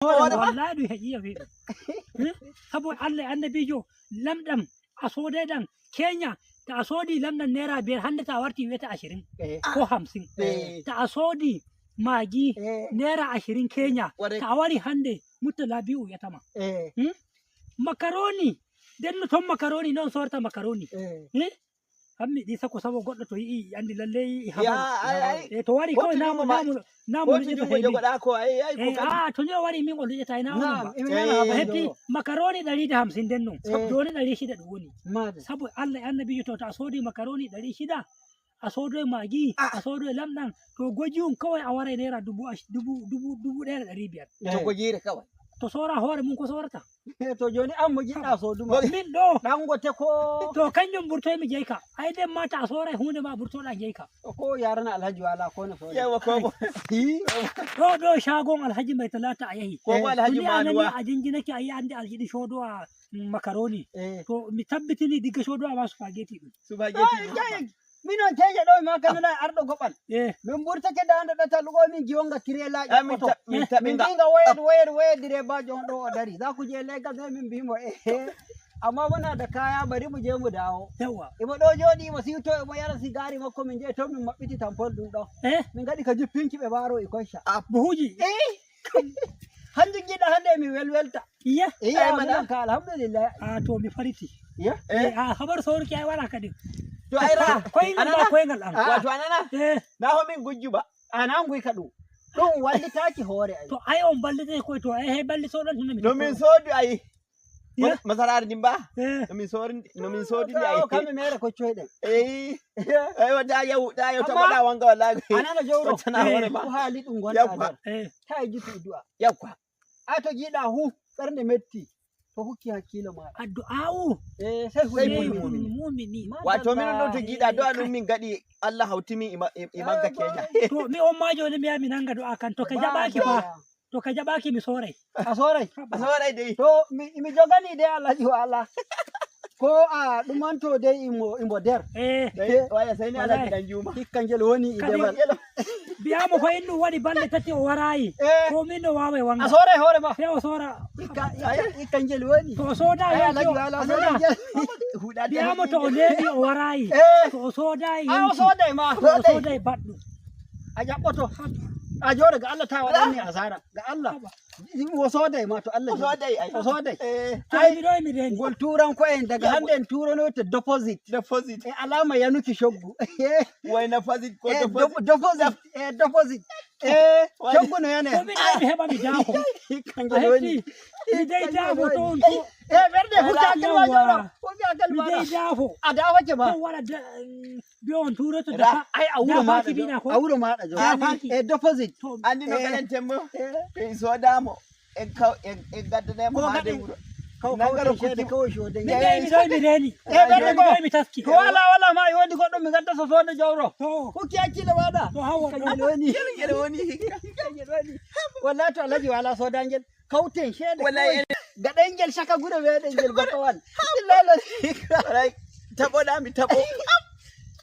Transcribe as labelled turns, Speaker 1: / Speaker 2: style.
Speaker 1: Hoore ma.
Speaker 2: Wallahi ɗum heƴiya wi ɗum sabo Allah e annabijo lamɗam a soday ɗam Kenya to a soodi lamɗam ₦5 hande to a warti wiyata 20 ko 50. To a soodi magi ₦20 Kenya to a wari hande murtala 2 o wiyatama. Makaroni ndenno toon makaroni noon sorta makaroni. Hammi ɗi sako sabo goɗɗo to yi'i andi lallai
Speaker 1: Ya ai ai.
Speaker 2: To wari kawai
Speaker 1: Hottu
Speaker 2: namu
Speaker 1: jungo ma.
Speaker 2: namu namu
Speaker 1: Hottu
Speaker 2: luƴƴata
Speaker 1: jungo
Speaker 2: sai min.
Speaker 1: jogoɗa ko ai ai ko kadi.
Speaker 2: A to ni o wari min o luƴƴata ina onon
Speaker 3: Na'am,
Speaker 2: ba.
Speaker 3: imi nana
Speaker 2: A
Speaker 3: habaru
Speaker 2: heɓti
Speaker 3: jowro.
Speaker 2: makaroni 150 ndenno joni 600 ɗum woni.
Speaker 3: Mada.
Speaker 2: Sabo Allah e annabijo to a soodi makaroni 600 a soodoy magi a soodoy lamɗam to gojiyum kawai a waray naira dubu dubu dubu 1500.
Speaker 1: To gojire kawai.
Speaker 2: To sora hoore mum ko sorata.
Speaker 3: To joni an mo jiɗɗa sooduma.
Speaker 2: Min ɗo
Speaker 3: Dangote ko
Speaker 2: to kanjum burtoymi jeyka ai nden ma ta a soray hunde ma burtoɗa jeyka.
Speaker 3: Ko yarana Alhaji wala ko no soodi.
Speaker 1: Yawa ko bo.
Speaker 2: Ɗo ɗo shagon Alhaji Mai Talata a yahi.
Speaker 1: Ko bo Alhaji
Speaker 2: To ni a nani
Speaker 1: Manuwa.
Speaker 2: a jinjinake a yi ande aɗa yiɗi soodowa makaroni. To mi tabbitini digga soodowa ma spaghetti ɗum.
Speaker 1: Spaghetti.
Speaker 3: Minon keje ɗo ma kanuna arɗo goɓal. Min burtake dande ɗo tallugo min giwonga tirela
Speaker 1: Ai min
Speaker 3: ƴaɓɓoto.
Speaker 1: min taɓi
Speaker 3: Min
Speaker 1: nga.
Speaker 3: mbinga wayar wayar wayar direbajo on ɗo o dari. Za ku je Lagos sai min mbimo amma muna da kaya bari mu je mu dawo.
Speaker 2: Yawa.
Speaker 3: Imo ɗo joɗi imo siwto imo yara sigari makko min jehi toon min maɓɓiti tampol ɗum ɗo. Min gaɗi ka jippinki ɓe baro e kosha.
Speaker 2: Buhuji.
Speaker 3: Hanjum giɗa hande mi welwelta.
Speaker 2: Iya.
Speaker 3: Iya
Speaker 1: Ai, mana.
Speaker 3: minon ka alhamdulillah.
Speaker 2: A to mi fariti.
Speaker 3: Iya.
Speaker 2: A habar soruki ai wala kadin.
Speaker 1: To ai ra.
Speaker 2: Koyngal ma
Speaker 1: Anana.
Speaker 2: koyngal am.
Speaker 1: Wato anana. Na ho min gujju ba.
Speaker 3: Ana nguyka ɗum. Ɗum wallitaki hoore ai.
Speaker 2: To ai on ballite koy to ai hey ballitoɗon tunda mi
Speaker 1: No min soodu ai.
Speaker 2: Yeah.
Speaker 1: Masarari ndin ba. No min soori no min soodi ndi ai.
Speaker 3: Kamɓe mere koccoyɗen.
Speaker 1: Ai wa da yau da yau ta
Speaker 3: Amma-
Speaker 1: faɗa wanga wallahi.
Speaker 3: Anana jowro.
Speaker 1: Wata hoore ma.
Speaker 3: Ko haali ɗum gonɗa
Speaker 1: Yawwa.
Speaker 3: nder. Ta jitu du'a.
Speaker 1: Yakwa.
Speaker 3: Ai to giɗa hu ɓernde metti to hukki hakkilo maɗa.
Speaker 2: Addu'a'u
Speaker 3: Sai
Speaker 1: Sai
Speaker 3: hulmi
Speaker 1: hulmi.
Speaker 2: mumini.
Speaker 1: Wato minon ɗo to giɗa do'a ɗum min gaɗi Allah hauti min e magga Kenya.
Speaker 2: To mi on ma joni mi yaha mi nanga du'a kan to ka jaɓaki fa to ka jaɓaki mi soray.
Speaker 3: A soray.
Speaker 1: A soray dai.
Speaker 3: To mi jogani dai Alhaji wa Allah. Ko a ɗumanto dai imo imo nder.
Speaker 1: Waya sai ni Alhaji dan Juma.
Speaker 3: Hikka ngel woni e
Speaker 2: Kadi-
Speaker 3: demal.
Speaker 2: Biyamo ko en ɗum waɗi balɗe 3 o warayi. Ko min no wawai
Speaker 3: A
Speaker 2: wanga.
Speaker 3: soray hoore ma.
Speaker 2: Sai o sora.
Speaker 3: Hikka ngel woni.
Speaker 2: To o soda
Speaker 3: Ai
Speaker 2: yonki
Speaker 3: Alhaji
Speaker 2: o
Speaker 3: wa Allah
Speaker 2: anana.
Speaker 3: soray ngel.
Speaker 1: Huɗa
Speaker 2: Biyamo to o neeɓi o warayi. To o sodayi
Speaker 3: A o
Speaker 2: yonki.
Speaker 3: soday ma.
Speaker 2: To o soday baɗɗum.
Speaker 3: A jaɓɓoto. A jooɗo ga Allah ta waɗanni asara. Ga Allah. O soday ma to Allah.
Speaker 1: O soday ai.
Speaker 3: O soday.
Speaker 2: To mi ɗo mi reeni.
Speaker 3: Ngol turanko'en daga hande en turanoyto deposit.
Speaker 1: Deposit.
Speaker 3: E alama yanuki shoggu.
Speaker 1: Wai na deposit ko deposit.
Speaker 3: Deposit. Deposit. Shoggu no yane.
Speaker 2: To min ɗo mi heɓa mi daafo.
Speaker 3: Hikka
Speaker 2: A
Speaker 3: ngel woni.
Speaker 2: heɓti mi dai daafo to on to
Speaker 3: Ɓernde hukki hakkil ma jooɗo. Hukki hakkil
Speaker 2: mi
Speaker 3: maɗa.
Speaker 2: dai daafo.
Speaker 3: A dawace ma.
Speaker 2: To waɗa biyo on turoto
Speaker 1: Ra-
Speaker 2: dafa.
Speaker 3: Ai a wuro maɗa
Speaker 2: Dafaki biɗa ko.
Speaker 3: a wuro maɗa
Speaker 2: Dafaki.
Speaker 3: jooɗo. Deposit.
Speaker 2: To
Speaker 1: Andi no gaɗen temmo. En sodamo. En kaw en gaddanemo
Speaker 3: Ko
Speaker 1: haade
Speaker 3: gaɗen-
Speaker 1: wuro.
Speaker 3: Kaw
Speaker 1: Nangaro
Speaker 3: kaw shede
Speaker 1: kucci-
Speaker 3: kawai shode.
Speaker 2: mi dai mi ɗo mi reeni.
Speaker 3: Ɓernde
Speaker 2: Mi
Speaker 3: go.
Speaker 2: ɗo mi taski.
Speaker 3: To wala wala ma e wodi goɗɗo mi gadda so soda jawro.
Speaker 2: To
Speaker 3: Hukki hakkilo maɗa.
Speaker 2: to hawa
Speaker 3: Hikka
Speaker 2: ɗo.
Speaker 3: ngel woni.
Speaker 1: Ngel woni hikka.
Speaker 3: Hikka ngel woni. Wallahi to Alhaji wala soda ngel. Kawten shede.
Speaker 1: Wallahi
Speaker 3: Gaɗen ngel shaka gure meɗen ngel bakawal. Billahi
Speaker 1: Wallahi taɓoɗa mi taɓo.